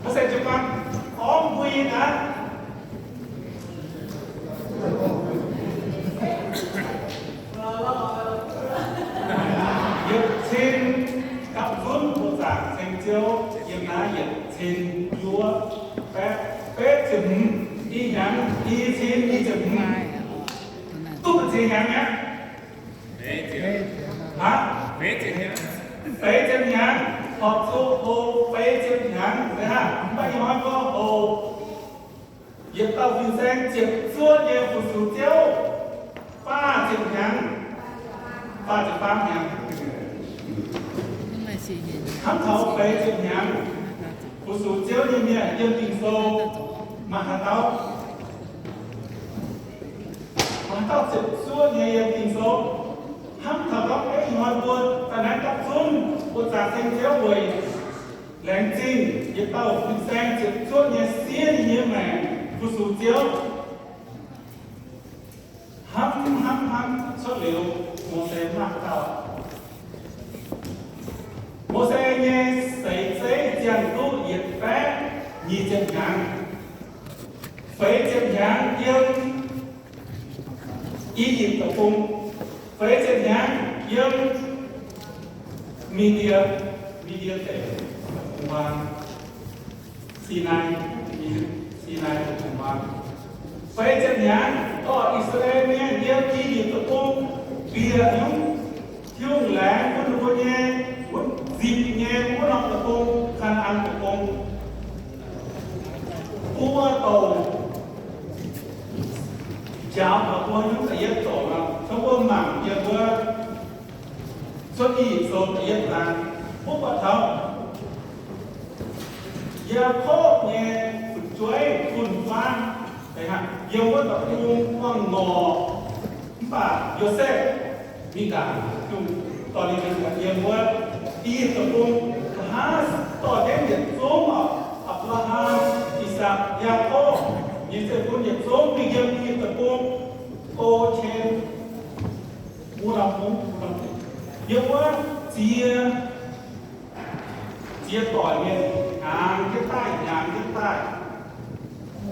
Mose jiu-baang gorngv mbuo nyei naaiv yietc cin gapv zunv mbuo zaangc ceng Ziouv yiem naaiv yietc cin juov baeqv betv ziepc hmz, i hnyangx i cin i ziepc hmz, duqv ziex hnyangx mi'aqv. Aa, feix ziepc hnyangx, horpc zuqc houx feix ziepc hnyangx, mv baac ih hnoi gorngv houx yietc dauh fin-saeng ziepc zuoqv nyei fu-sux Ziouv faah ziepc hnyangx, faah ziepc faam hnyangx. Hnamv taux feix ziepc hnyangx fu-sux Ziouv nyei mienh yiem Ging-Sou maaih haaix dauh? Maaih haaix dauh ziepc zuoqv nyei yiem Ging-Sou? Hnamv taux gorngv ih hnoi mbuo daaih naaiv gapv zunv mbuo zaangc ceng Ziouv weic laengz zingh yietc dauh fin-saeng ziepc zuoqv nyei siev ninh nyei maengc fu-sux Ziouv. Hnamv hnamv hnamv cuotv liuz, Mose mangc dauh. Mose nyei seix zeiv ziangh duqv yietc baeqv nyic ziepc hnyangx. Feix ziepc hnyangx yiem I^yipv Deic-Bung, feix ziepc hnyangx yiem Mi^ndie, Mi^ndie Deic-Bung, Sinaai, Sinaai Deic-Bung. Feix ziepc hnyangx dorh I^saa^laa^en Mienh yiem I^yipv Deic-Bung bieqc nyungc, Tin-Hungh laengz bun ninh mbuo nyei, wuov nzipc nyei wuov norm deic-bung, Kaa^naa^an Deic-Bung, buo douc njaaux taux mbuo nyungc da'yietv douc nor, tov mbuo mangc yiem wuov Cuotv I^yipv Sou da'yietv zaang, mbuo buatc taux Yaakopv nyei fu'jueiv fun-faqv yiem wuov deic-bung buangh ngorc, mv baac Yosepv mingh ndaangc, dorh ninh mingh yiem wuov I^yipv Deic-Bung. Nqa'haav dorh jienv yietc zungv, Apc^laa^ham, I^sakc, Yaakopv nyei zeiv-fun yietc zungv mingh yiem I^yipv Deic-Bung, Go^ken, wuov norm bung, yiem wuov ziex, ziex doic mienh hnyangx jienv daaih, hnyangx jienv daaih.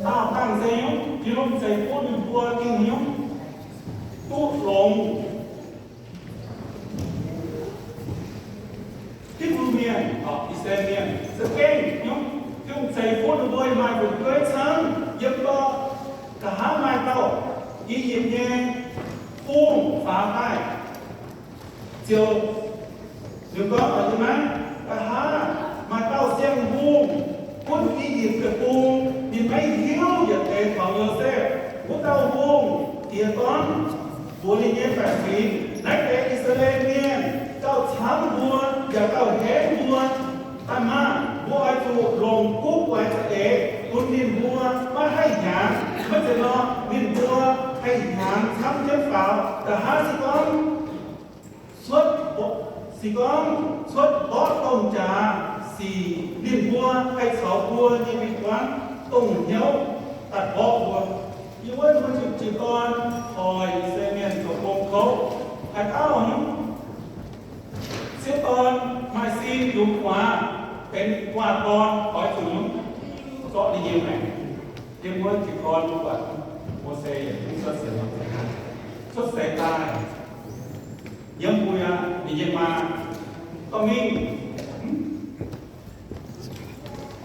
Daauh dangh se nyungc, Tin-Hungh ceix fuqv ninh mbuo gengh nyungc duqv longx. Hipv^lu Mienh, I^saa^laa^en Mienh za'gengh nyungc, Tin-Hungh ceix fuqv ninh mbuo maaih fu'jueiv camv yiem dorngh. Nqa'haav maaih dauh I^yipv nyei hungh faaux daaih, ziouc ninh gorngv, A'naaiv nqa'haav maaih dauh siang-hungh gunv I^yipv Deic-Bung. Ninh maiv hiuv yietc deix taux Yosepv. Wuov dauh hungh diex dorn mbuox ninh nyei baeqc fingx, Naaiv deix I^saa^laa^en Mienh gauh camv mbuo yaac gauh henv mbuo. Daaih maah! Mbuo oix zuqc longc guv guaix za'eix bun ninh mbuo maiv haih hnyangx. Maiv zeiz nor, ninh mbuo haih hnyangx camv jienv faaux. Nqa'haav se gorngv cuotv, se gorngv cuotv mborqv domh jaax sic, ninh mbuo haih caux mbuo nyei mingh guangv dongh hnyouv daaih mborqv mbuo. Yie wuov mbuo jiu-dorn hoic I^saa^laa^en Mienh zoux gong kouv, haaix dauh nyungc, sieqv dorn maaih sin yungz guaax, benx guaax dorn, oix zuqc nyungc, zorqv ninh nyei maengc. Yiem wuov jiu-dorn buatc Mose yaac mv cuotv seix, cuotv seix daaih, yiem mbuo ninh nyei maa dorh mingh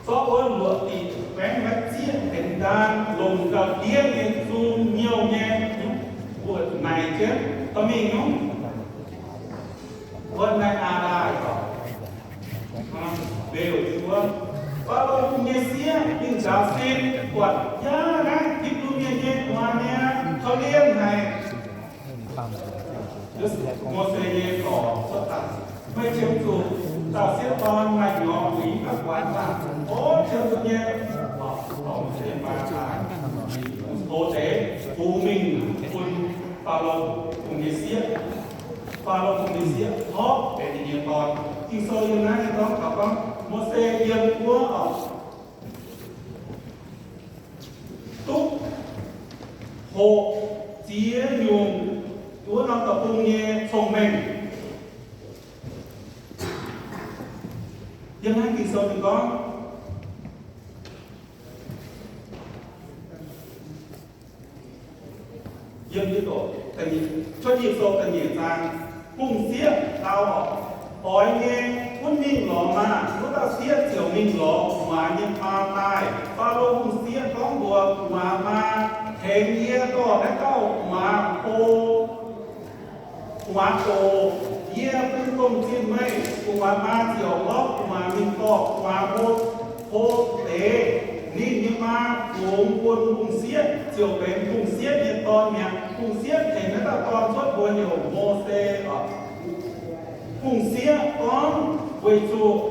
zorqv wuov luoqc diqc baengv maiv zieqv benx ndaan, longc gauh diev nyei zung nyouh nyei, mbuo naaic jienv dorh mingh nyungc. Wuov naaiv aa daaih, Faalo Bung nyei sieqv mingh nzaaux sin buatc, yaac naaiv Hipv^lu Mienh nyei guaax nyei korv-lienh haic. Mose nyei dorc cuotv daaih, meih qiemx zuqc dauh sieqv dorn maaih nyorx uix mv baac guaax daaih, o, qiemx zuqc nyei. Dorc Mose maa daaih, tov deix bungx mingh bun Faalo Bung nyei sieqv. Faalo Bung nyei sieqv horpc benx ninh nyei dorn. Ging-Sou yiem naaiv nyei gorngv taux gorngv Mose yiem wuov, duqv hoqc ziex nyungc wuov norm deic-bung nyei cong-mengh. Yiem naaiv Ging-Sou ninh gorngv, Cuotv Nyei Sou da'nyeic zaang, hungh sieqv dau, Oix nyei, gunv mingh lorz maah! Wuov dauh sieqv ziouc mingh lorz gu'nguaaz nyei maa daaih. Faalo hungh sieqv gorngv mbuox gu'nguaaz maa, Tengx yie dorh naaiv dauh gu'nguaaz hlo, gu'nguaaz doqc. Yie bun gong zinh meih. Gu'nguaaz maa ziouc lorz gu'nguaaz mingh dorh gu'nguaaz hlo deix. Ninh nyei maa fungx bun hungh sieqv, ziouc benx hungh sieqv nyei dorn mi'aqv. Hungh sieqv tengx naaiv dauh dorn cuotv mbuox heuc Mose oc. Hungh sieqv gorngv, Weic zuqc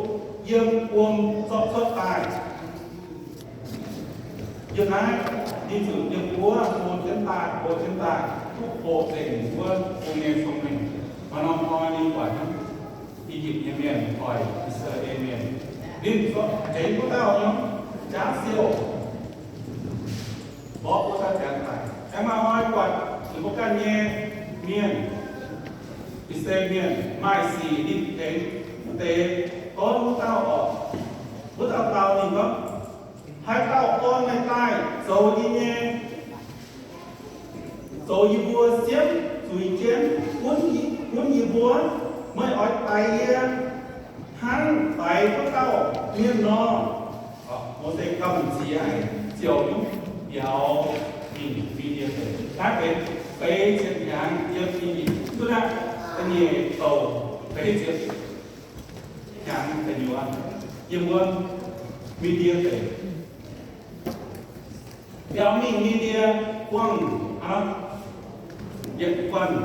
yiem wuom zorqv cuotv daaih. Yiem naaiv, ninh zuqc yiem wuov hlo jienv daaih, hlo jienv daaih, duqv hoqc nzengc wuov bung nyei cong-mengh. Maaih norm hnoi ninh buatc hnangv I^yipv nyei mienh hoic I^saa^laa^en Mienh, ninh zorqv tengx wuov dauh nyei jaav siou, mborqv wuov dauh janx daaih. Aengx maaih hnoi buatc zuqc mbuo ganh nyei mienh, I^saa^laa^en Mienh maaih sic, ninh tengx wuov deix gorngv wuov dauh oc. Wuov dauh dau ninh gorngv, Haaix dauh orn meih daaih zoux yie nyei, zoux yie mbuo siemv zuiz jienv gunv yie mbuo? Meih oix daix yie hnangv daix wuov dauh mienh nor? Mose gamh nziex haic, ziouc biaux mingh Mi^ndie Deic. Naaiv benx feix ziepc hnyangx yiem I^yipv. Duqv naaiv da'nyeic douc feix ziepc hnyangx da'nyuoz yiem wuov Mi^ndie Deic. Biaux mingh Mi^ndie, buangh hnangv, yietc guanh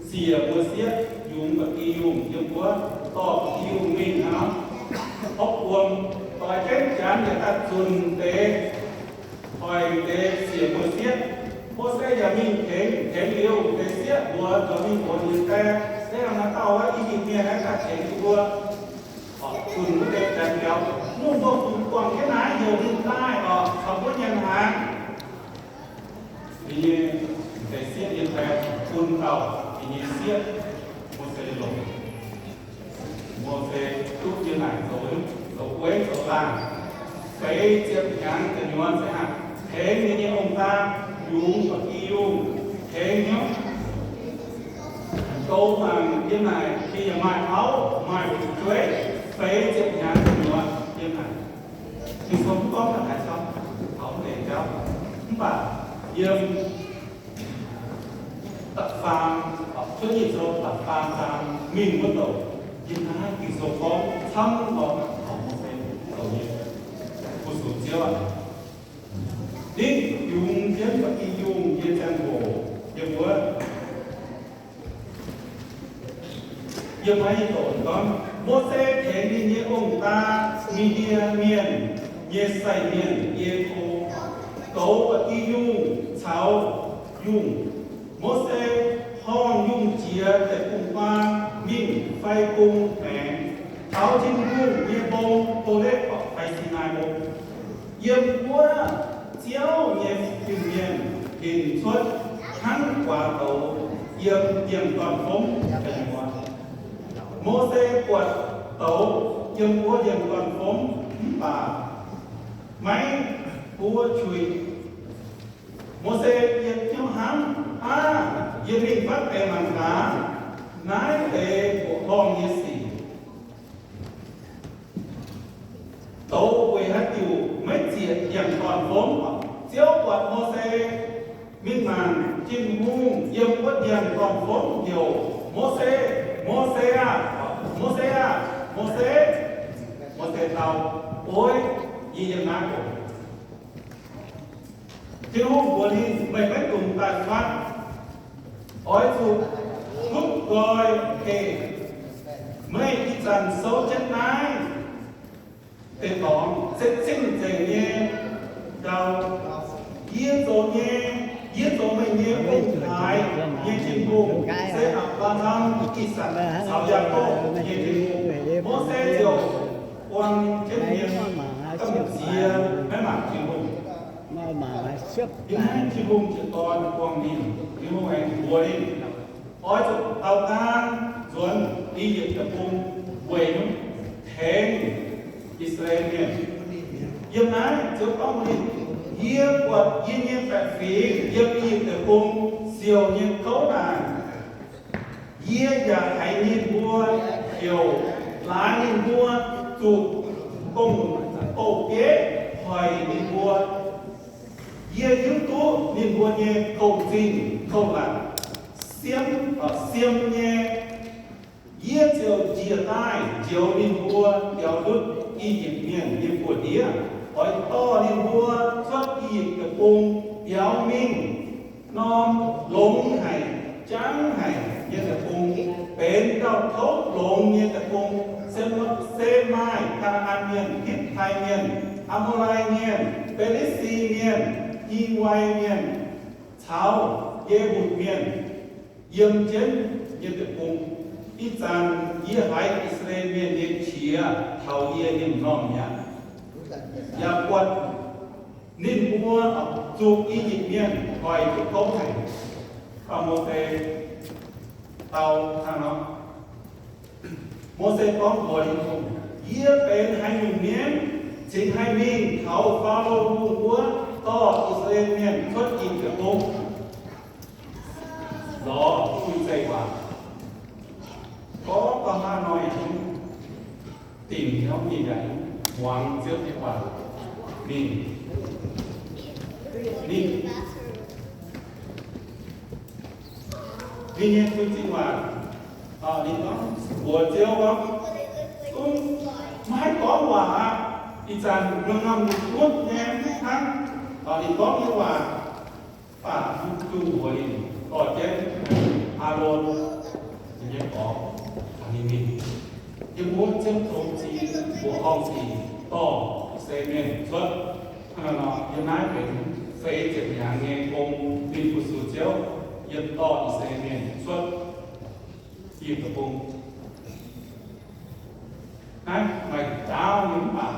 siec mbuo sieqv yungz ba'gi yungh yiem wuov, dorh ba'gi yungh mingh hnangv, hopv wuom, doix jienv janx yietc daaih zunc deix, hoic deix siec mbuo sieqv. Mose yaac mingh tengx, tengx liuz deix sieqv mbuox, mbuox mingh mbuox ninh nyei die, Se hnangv naaiv dauh wuov I^yipv Mienh aeqv, daaih tengx yie mbuo zunc wuov deix janx biaux, mungh mbuo fungx guangc jienv naaiv heuc ninh daaih oc, caux mbuo nyanc hnaangx. Ninh nyei deix sieqv nyei die bun dauh ninh nyei sieqv, Mose longc. Mose duqv yiem naaic zoux, zoux gueiv zoux laangh, feix ziepc hnyangx da'nyuoz se hnangv, tengx ninh nyei ong-taaix yungz ba'gi yungh tengx hnyouv. Goux mangc yiem naaic, ninh yaac maaih auv maaih fu'jueiv, feix ziepc hnyangx da'nyuoz yiem naaic. Ging-Sou mv gorngv daaih haaix jauv, taux mv deix jauv, mv baac yiem da'faam, Cuotv Nyei Sou da'faam zaang mingh wuov douc, yiem naaiv Ging-Sou gorngv camv gorngv taux Mose zoux nyei fu-sux Ziouv aqv. Ninh yungz jienv ba'gi yungh nyei ziangh hoc, yiem wuov, yiem naaiv nyei douc gorngv, Mose tengx ninh nyei ong-taaix, Mi^ndie Mienh nyei sai mienh, Ye^ko, goux ba'gi yungh caux yungh. Mose horngh yungh jiex deic-bung-huaang mingh fai bung maengx, taux Tin-Hungh nyei mbong, Holepv fai Sinaai Mbong. Yiem wuov, Ziouv nyei fin-mienh hinc cuotv hnangv guaax douz yiem ndiangx-dorn-fomv da'nyuoz. Mose buatc douz yiem wuov ndiangx-dorn-fomv mv baac maiv buov qui. Mose yiem hnyouv hnamv, Aav, yie mingh fatv deix mangc gaax, naaiv deix horngh nyei sic. Douz weic haaix diuc maiv zieqc ndiangx-dorn-fomv? Ziouv buatc Mose mingh mangc, Tin-Hungh yiem wuov ndiangx-dorn-fomv heuc, Mose, Mose aah! Mose aah! Mose! Mose dau, Oix, yie yiem naaiv oc. Tin-Hungh mbuox ninh, Meih maiv dungx daaih fatv. Oix zuqc butv nqoi geh. Meih ih zanc souv jienv naaiv deix dorngx se cing-nzengc nyei ndau. Yie zoux nyei, yie zoux meih nyei ong-taaix nyei Tin-Hungh, se Apc^laa^ham, I^sakc caux Yaakopv nyei Tin-Hungh. Mose ziouc buang jienv hmien, gamh nziex maiv mangc Tin-Hungh. Yiem naaiv Tin-Hungh ziouc dorn buangh ninh. Tin-Hungh aengx mbuox ninh, Oix zuqc dau gaanv nzuonx I^yipv Deic-Bung weic tengx I^saa^laa^en Mienh. Yiem naaiv Ziouv gorngv mbuox ninh, Yie buatc yie nyei baeqc fingx yiem I^yipv Deic-Bung siouc nyei gouv naanc. Yie yaac haiz ninh mbuo heuc, laaix ninh mbuo zuqc dongh bouh bieiv hoic ninh mbuo. Yie hiuv duqv ninh mbuo nyei gouv-zinh gouv-latc, siem, siem nyei. Yie ziouc njiec daaih njoux ninh mbuo biaux ndutv I^yipv Mienh nyei buoz-ndiev, oix dorh ninh mbuo cuotv I^yipv Deic-Bung biaux mingh norm longx haic, jangv haic nyei deic-bung, benx dauh kouv longx nyei deic-bung, se maaih Kaa^naa^an Mienh, Hitv^tai Mienh, Aa^moo^lai Mienh, Fi^li^si Mienh, Hi^wai Mienh, caux Ye^mbutc Mienh, yiem jienv nyei deic-bung. Ih zanc yie haiz I^saa^laa^en Mienh nyei qiex taux yie nyei m'normh mi'aqv, yaac buatc ninh mbuo zuqc I^yipv Mienh hoic duqv gouv haic. Mose dau hnangv nor, Mose gorngv mbuox Tin-Hungh, Yie benx haaix nyungc mienh cingx haih mingh taux Faalo Hungh wuov dorh I^saa^laa^en Mienh cuotv I^yipv Deic-Bung? Lorz Mose zeiv waac, gorngv gauh hnangv nor yaac dingc hnyouv mingh yaac muangx Ziouv nyei waac mingh. Ninh, ninh nyei fun-zingh waac, ninh gorngv mbuox Ziouv gorngv, Zungv maiv haih gorngv waac aqv. Ih zanc norm-norm ninh gunv nyei hnangv, ninh gorngv nyei waac baac mv dungx mbuox ninh, dorh jienv Aalon nyei gorx caux ninh mingh. Yiem wuov Ziouv Zoux Zingh mbuoqc horngh sic dorh I^saa^laa^en Mienh cuotv. Hnangv naaiv nor, yiem naaiv benx feix ziepc hnyangx nyei gong, ninh fu-sux Ziouv yiem dorh I^saa^laa^en Mienh cuotv I^yipv Deic-Bung. Naaiv maaih ndaauv nyei mv baac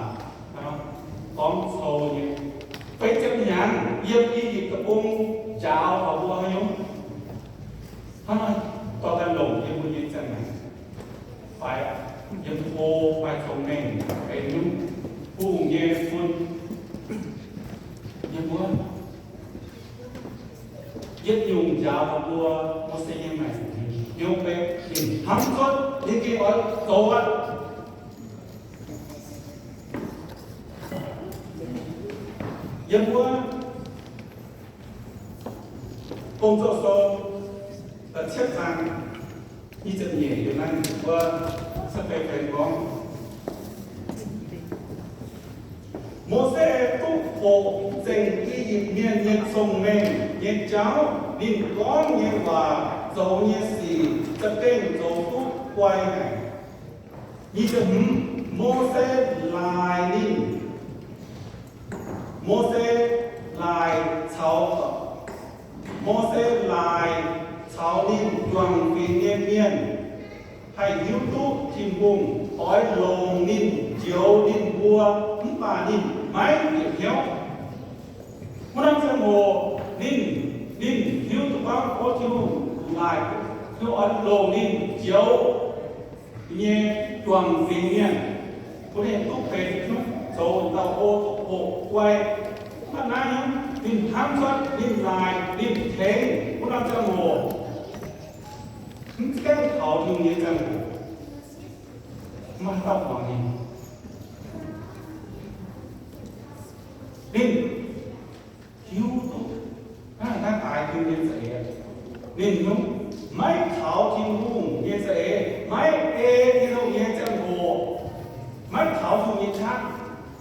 gorngv cou nyei. Feix ziepc hnyangx yiem I^yipv Deic-Bung njaaux taux mbuo haaix nyungc? Hnangv naaiv dorh daaih longc yiem mbuo nyei ziangh maengc fai yiem hlo fai cong-mengh benx nyungc hungh nyei fun yiem wuov. Yietc nyungc njaaux taux mbuo, Mose nyei maengc hnyouv beiv, ninh hnamv cuotv ninh gengh oix zoux aqv. Yiem wuov Gong-Zoh Sou da'cietv zaang, i ziepc nyeic yiemc naaiv ninh mbuo se fei fei gorngv, Mose duqv hoqc zengc I^yipv Mienh nyei cong-mengh nyei jauv, ninh gorngv nyei waac, zoux nyei sic, za'gengh zoux duqv guai haic. Nyic ziepc hmz, Mose laaic ninh, Mose laaic caux, Mose laaic caux ninh juangc fingx nyei mienh haih hiuv duqv Tin-Hungh oix longc ninh njoux ninh mbuo, mv baac ninh maiv bieqc hnyouv. Wuov norm ziangh hoc ninh, ninh hiuv duqv gorngv, o, Tin-Hungh laaic, Tin-Hungh oix longc ninh njoux nyei juangc fingx mienh, bun ninh duqv benx knuqv zoux dauh o, hoqc guai. Mv baac naaiv ninh hnamv cuotv ninh laaic ninh tengx wuov norm ziangh hoc, mv gaengh taux Tin-Hungh nyei ziangh hoc, maiv dauh muangx ninh. Ninh hiuv duqv naaiv daaih Tin-Hungh nyei za'eix. Ninh hiuv maiv taux Tin-Hungh nyei za'eix, maiv ei Tin-Hungh nyei ziangh hoc, maiv taux Tin-Hungh nyei qaqv,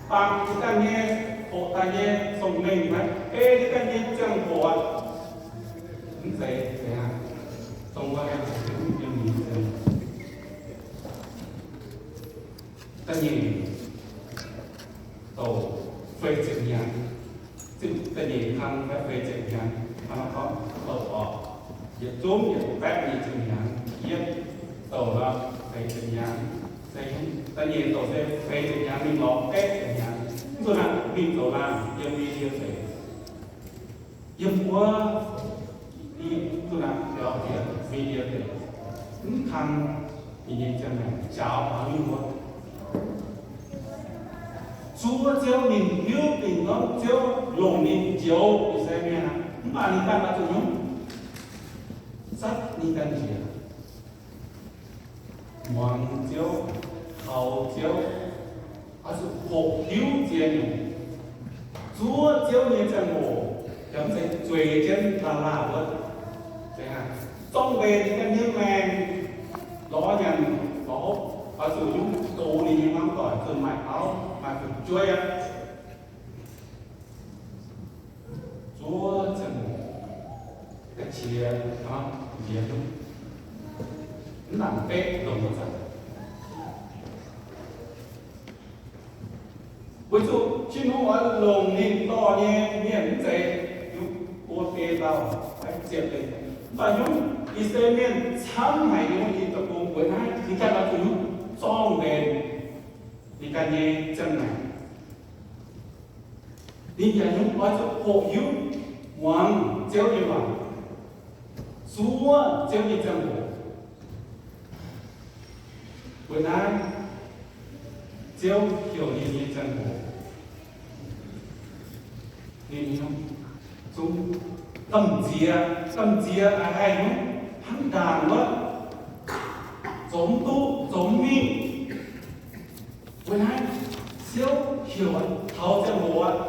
bangc jiex daaih nyei, hoqc daaih nyei cong-mengh, maiv ei jiex daaih nyei ziangh hoc aqv. Mv zeiz, zeiz aqv. Dongh wuov, yiem mingh Da'nyeic douc feix ziepc hnyangx, Da'nyeic kang feix ziepc hnyangx, hnangv nor gorngv douc orqc, yietc zungv yietc baeqv nyic ziepc hnyangx, yietv douc nor feix ziepc hnyangx, se Da'nyeic douc se feix ziepc hnyangx mingh lorz baeqv ziepc hnyangx, mv zuqc naaic mingh zoux laangh yiem Mii^ndie Deic. Yiem wuov, mv zuqc naaic biaux bieqc Mii^ndie Deic, mv kang ninh nyei ziangh maengc njaaux taux mingh wuov. Zuov Ziouv, ninh hiuv dingc gorngv Ziouv longc ninh njoux I^saa^laa^en Mienh aqv. Mv baac ninh ganh oix zuqc hnyouv zatv ninh ganh njiec, muangx Ziouv, kaux Ziouv, oix zuqc hoqc hiuv ziex nyungc. Zuov Ziouv nyei ziangh hoc, yaac mv zeiz zueiz jienv laanh laanh wuov. Zorng-mbenc ninh ganh nyei maengc, lorz nyanc lorz hopv, oix zuqc hnyouv dox ninh nyei hmuangv doic zuqc maaih auv maaih fu'jueiv aqv. Zuov ziangh hoc, ga'qiex hnangv njiec hnyouv, mv nangc beqv longc wuov zanc. Weic zuqc Tin-Hungh oix longc ninh dorh nyei mienh mv zeiz buo biei dauh fai ziepc leiz, mv baac hnyouv I^saa^laa^en Mienh camv haic nyei i deic-bung. Weic naaiv ninh ganh oix zuqc hnyouv zorng-mbenc ninh ganh nyei ziangh maengc. Ninh yaac hnyouv oix zuqc hoqc hiuv muangx Ziouv nyei waac, zuov Ziouv nyei ziangh hoc. Weic naaiv Ziouv heuc ninh nyei ziangh hoc, ninh zungv gamh nziex, gamh nziex a'hneiv hnyouv hnangv ndaangc wuov, zoux mv duqv, zoux mv mingh. Weic naaiv Ziouv heuc taux ziangh hoc aqv.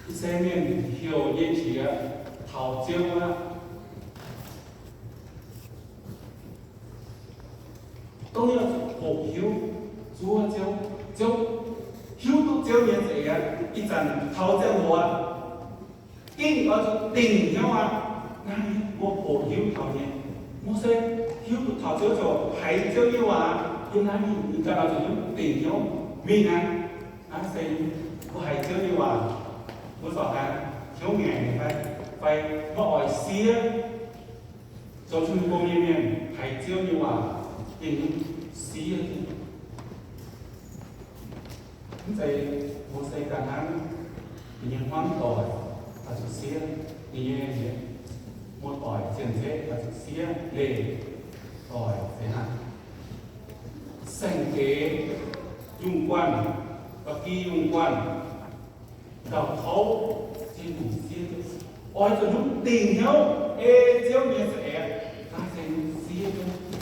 I^saa^laa^en Mienh heuc nyei qiex taux Ziouv aqv. Dongh ninh hoqc hiuv zuov Ziouv, Ziouv, hiuv duqv Ziouv nyei za'eix aqv. Ih zanc taux ziangh hoc aqv, gengh oix zuqc dingc hnyouv aqv. Naaiv mbuo hoqc hiuv taux nyei, mbuo se hiuv duqv taux Ziouv ziouc haiz Ziouv nyei waac. Yiem naaiv mingh ninh ganh oix zuqc hiuv dingc hnyouv mingh aqv. Naaiv se mbuo haiz Ziouv nyei waac, mbuo corc haiz hnyouv ngaengc fai, fai maiv oix siev. Zoux Tin-Hungh gong nyei mienh haiz Ziouv nyei waac gengh siev. Mv zeiz mbuo se ganh hnangv, ninh nyei hmuangv doic oix zuqc siev, ninh nyei muoz-doic cien-ceqv oix zuqc siev, leih doic fai hnangv. Saeng-geix yungh guanh, ba'gi yungh guanh, ndau-kouv, Tin-Hungh siev, oix zuqc hnyouv dingc hnyouv ei Ziouv nyei za'eix. Naaiv se siev,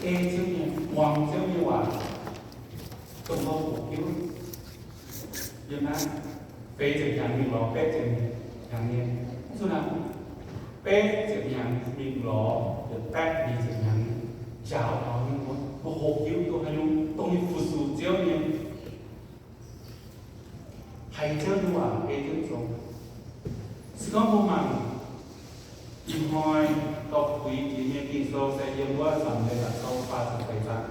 ei Ziouv nyei, muangx Ziouv nyei waac, dongh mbuo hoqc hiuv. Yiem naaiv feix ziepc hnyangx mingh lorz betv ziepc hnyangx nyei, zuqc naaiv betv ziepc hnyangx mingh lorz yietc baeqv nyic ziepc hnyangx, njaaux taux nyei mbuo, mbuo hoqc hiuv duqv haaix nyungc dongh ninh fu-sux Ziouv nyei, haiz Ziouv nyei waac ei jienv zoux. Se gorngv mbuo mangc ih hnoi dorh puix jiex nyei Ging-Sou se yiem wuov Nzamc Leiz La'kuqv Sou faah ziepc feix zaang.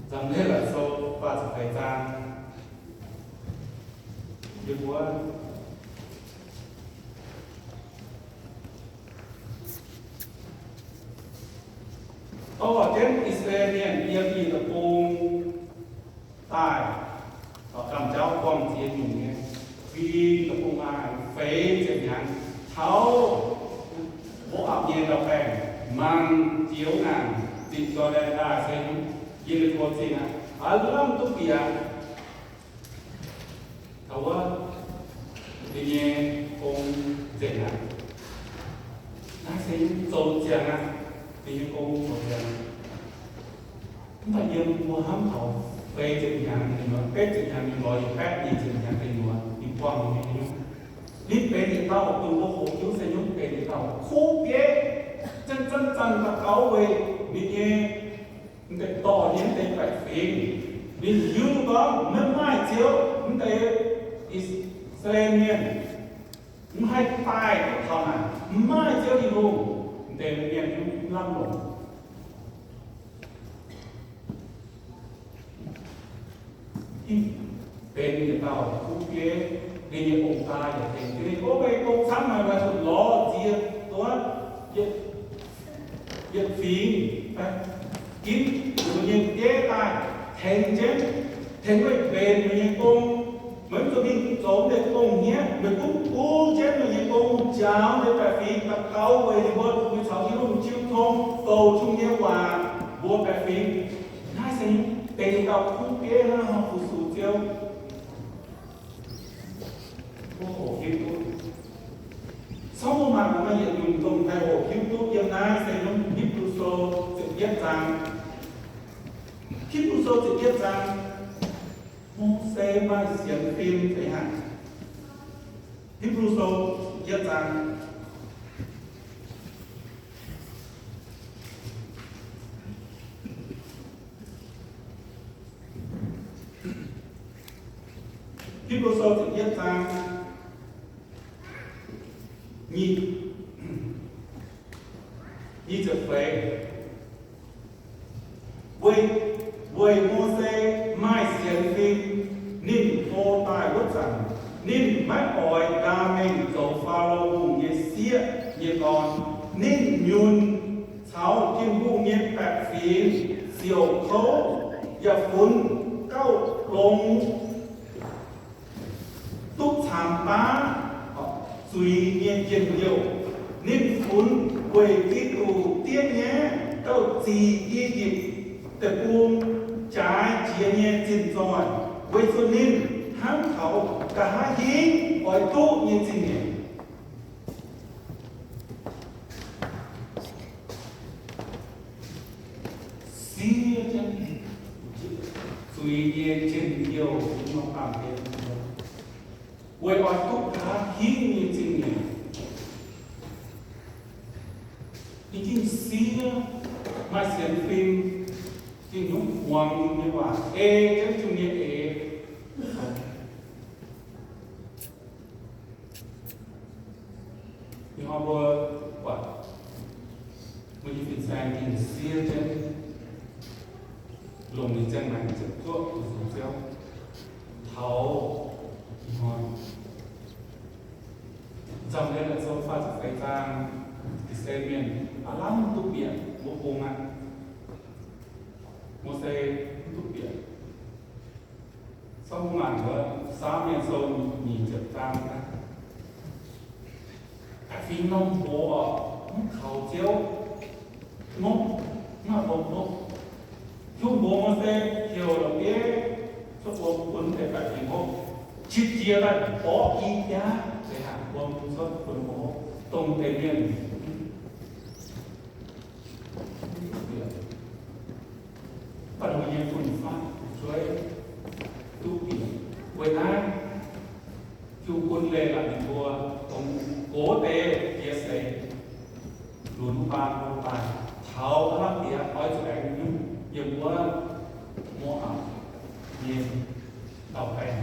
Nzamc Leiz La'kuqv Sou faah ziepc feix zaang. Yiem wuov, dorh jienv I^saa^laa^en Mienh yiem i deic-bung daaih, gamh jauv buangh ziex nyungc nyei, fingx deic-bung aac, feix ziepc hnyangx taux Mo^apc nyei ndau-baengh, mangc jiex wuov naaic, zinh Jor^ndaen Ndaaih se Ye^li^ko Zingh aqv, aav lamh duqv bieqc aqv. Taux wuov, ninh nyei gong nzengc aqv. Naaiv se zoux ziangx aqv. Ninh nyei gong zoux ziangx. Mv baac yiem mbuo hnamv taux feix ziepc hnyangx deic-nyuoz, betv ziepc hnyangx mingh lorz yietc baeqv nyic ziepc hnyangx deic-nyuoz, ninh buangh nyei hnyouv. Ninh benx yietc dauh dongh mbuo hoqc hiuv se hnyouv benx yietc dauh kuv bieiv, zanc-zanc daux gaux weic ninh nyei, m'deix dorh nyei m'deix baeqc fingx. Ninh hiuv duqv gorngv maiv maaih Ziouv, m'deix I^saa^laa^en Mienh mv haih daaih duqv taux naaic, mv maaih Ziouv Tin-Hungh, m'deix mienh mv lamh longc. Benx yietc dauh kuv bieiv, ninh nyei ong-taaix yaac tengx jienv ninh. Mbuo maiv gong camv haic, maiv zuqc lorz ziex duqv yietc fingx ginv mbuo nyei bieiv daaih tengx jienv, tengx meih benx meih nyei gong. Meih mv zuqc mingh zoux meih gong hniev, meih gunv bun jienv meih nyei gong njaaux meih baeqc fingx daux gaux weic ninh mbuo, meih caux Tin-Hungh jiu tong, bouc Tin-Hungh nyei waac mbuox baeqc fingx. Naaiv se deix dauh kuv bieiv hnangv nor fu-sux Ziouv. Mbuo hoqc hiuv duqv. Sortv mbuo mangc maaih yietc nyungc dongh haih hoqc hiuv duqv yiem naaiv se Hipv^lu Sou ziepc yietv zaang. Hipv^lu Sou ziepc yietv zaang, Mose maaih sienx fim eix haic. Hipv^lu Sou ziepc yietv zaang. Hipv^lu Sou ziepc yietv zaang nyic, nyic ziepc feix. Weic, weic Mose maaih sienx fim, ninh hlo daaih wuov zanc, ninh maiv oix ndaa mengh zoux Faalo Hungh nyei sieqv nyei dorn. Ninh nyunc caux Tin-Hungh nyei baeqc fingx siouc kouv yaac funx gauh longx duqv caamx baav zuiz nyei njien-youh. Ninh funx weic Giduc diev nyei gauh zic I^yipv Deic-Bung jaaix jiex nyei zinh zoih, weic zuqc ninh hnamv taux nqa'haav hingv oix duqv nyei zingh nyeic. Siev jienv zuiz nyei njien-youh yiem norm baamh gen, weic oix duqv nqa'haav hingv nyei zingh nyeic. Ninh gengh siev, maaih sienx fim, gengh hnyouv muangx nyei waac, ei jienv Tin-Hungh nyei eix. Ih hnoi mbuo buatc mbuo nyei fin-saeng gengh siev jienv longc ninh ziangh maengc ziepc zuoqv fu-sux Ziouv. Taux ih hnoi, Nzamc Leiz-Latc Sou faah ziepc feix zaang, I^saa^laa^en mienh aav lamh duqv bieqc wuov bung aqv. Mose mv duqv bieqc. Sortv mbuo mangc wuov Saa^mu^en Sou nyic ziepc zaang aqv. Baeqc fingx norm nqox oc, mv kaux Ziouv nopv, mv maaih longx nopv. Tin-Hungh mbuox Mose heuc la'bieiv cuotv wuom bun deix baeqc fingx hopv, qiex jiez daaih mborqv i biaav deix haac wuom cuotv bun mbuo hopv, dongh deix mienh Mv baac ninh mbuo nyei fun-faqv fu'jueiv duqv bieqc. Weic naaiv, Tin-Hungh bun leiz-latc ninh mbuo dongh gox deix jiex seix lunx baan hlo daaih taux aav lamh diex oix zuqc aengx nyungc yiem wuov Mo^apc nyei ndau-baengh,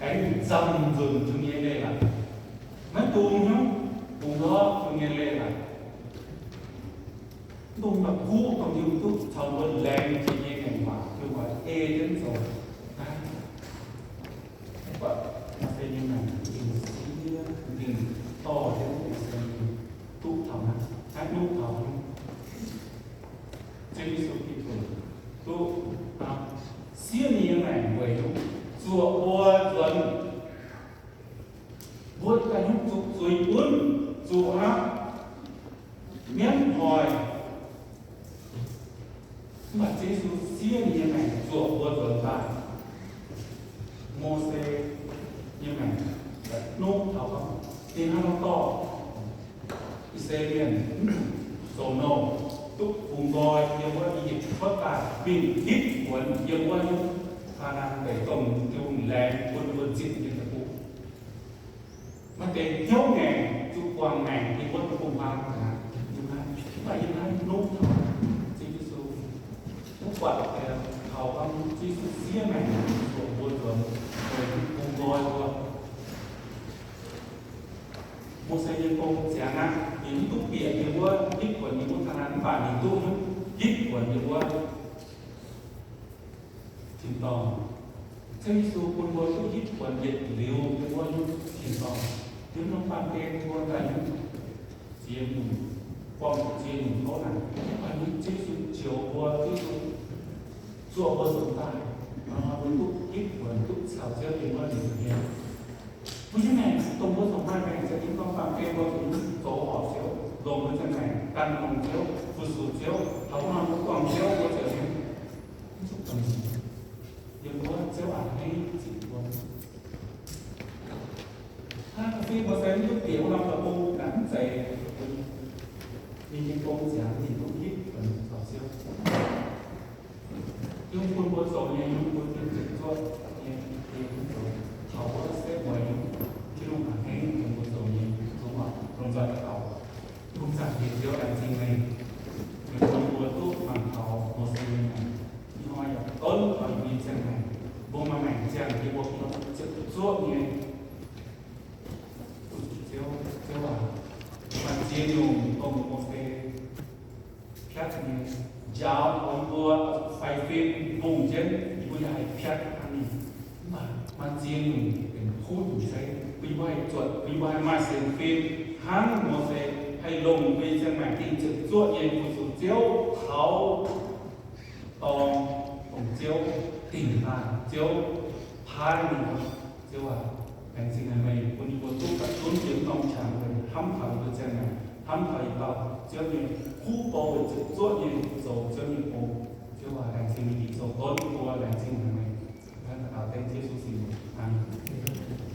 aengx nzamc nzunc Tin-Hungh nyei leiz-latc. Maiv dungx hnyouv bungx ndortv Tin-Hungh nyei leiz-latc. Mv dungx baac kuv dongh Tin-Hungh duqv caux mbuo laengz jiex nyei ngaengc waac, Tin-Hungh oix ei jienv zoux. Mv baac maaih deix nyei maengc gengh siev, gengh dorh jienv gengh siev, duqv taux naaiv, haih nuqv taux Ziouv Yesu Giduc duqv siev ninh nyei maengc weic zuoqc mbuo nzuonx. Mbuo ganh nyungc zuqc zuiz gunv, zuqc hnangv mienv hoic. Mv baac Ziouv Yesu siev ninh nyei maengc zuoqc mbuo nzuonx daaih. Mose nyei maengc nuqv taux gorngv ninh hnangv nor dorh I^saa^laa^en mienh mv zuqc zoux nouh, duqv bungx nqoi yiem wuov I^yipv cuotv daaih, mingh hitv kuonx yiem wuov Kaa^naa^an Deic, dongh Tin-Hungh laengz bun mbuo nzipc nyei deic-bung. Maaih deix hnyouv ngaengc, zuqc guangc maengc yiem wuov deic-bung hmuangx aqv. Mv baac yiem naaiv nuqv taux Ziouv Yesu, mv buatc taux gorngv Ziouv Yesu siev maengc zuoqc mbuo nzuonx, weic bungx nqoi mbuo. Mose nyei gong ziangx aqv, ninh mv duqv bieqc yiem wuov hitv kuonx yiem wuov Kaanan, mv baac ninh duqv hitv kuonx yiem wuov tin-dorngh. Ziouv Yesu bun mbuo duqv hitv kuonx yietc liuz yiem wuov tin-dorngh. Yiem norm baamh gen mbuo daaih nyungc ziex nyungc, buangh zuqc ziex nyungc kouv naanc, mv baac Ziouv Yesu njoux mbuo, Ziouv Yesu zuoqc mbuo nzuonx daaih, mbuo duqv hitv kuonx, duqv caux Ziouv yiem wuov liuz nyei. Mbuo nyei maengc, dongh mbuo zoux maaih maengc se yiem norm baamh gen mbuo zuqc zoux horpc Ziouv, longc mbuo nyei maengc gan longx Ziouv, fu-sux Ziouv, taux wuov norm mbuo buangh Ziouv mbuo ziouc mv zuqc Yiem wuov Ziouv a'hneiv zingc mbuo. Hnangv ga'fei mbuo se mv duqv bieqc wuov norm deic-bung naaic mv zeiz ninh nyei gong ziangx ninh duqv hitv benx zoux Ziouv. Yungh bun mbuo zoux nyei, yungh bun mbuo ziepc zuoqv nyei, yungh bun zoux taux wuov setv mueiz, Tin-Hungh a'hneiv bun mbuo zoux nyei, zungv longc nzoih daux gaux. Ih zanc Ziouv laengz zingh meih, meih bun mbuo duqv mangc taux Mose nyei maengc. Ih hnoi yaac donv taux yie mbuo nyei ziangh maengc. Mbuo maaih maengc ziangh yie mbuo ziepc zuoqv nyei. Ziouv, Ziouv aac, maaih ziex nyungc dongh Mose piatv nyei njaaux taux yie mbuo faix fim mbungh jienv, yie mbuo yaac haih piatv hnangv ninh. Mv baac maaih ziex nyungc benx kuv nyungc zeiv, bun yie mbuo haih zuotc, bun yie mbuo haih maaih sienx fim hnangv Mose, haih longc mbuo nyei ziangh maengc dingh ziepc zuoqv nyei fu-sux Ziouv taux dorng, dongh Ziouv dingc laanh, Ziouv paaiv ninh. Ziouv aac, laengz zingh haic meih bun yie mbuo duqv gapv zunv yiem norm qangx weic hnamv taux yie mbuo ziangh maengc, hnamv taux yie dauh Ziouv nyei kuv bou weic ziepc zuoqv nyei zoux Ziouv nyei gong. Ziouv aac, laengz zingh meih Ging-Sou donv yie mbuo, laengz zingh haic meih. Daux gaux dengv Yesu nyei mbuox. Aamen.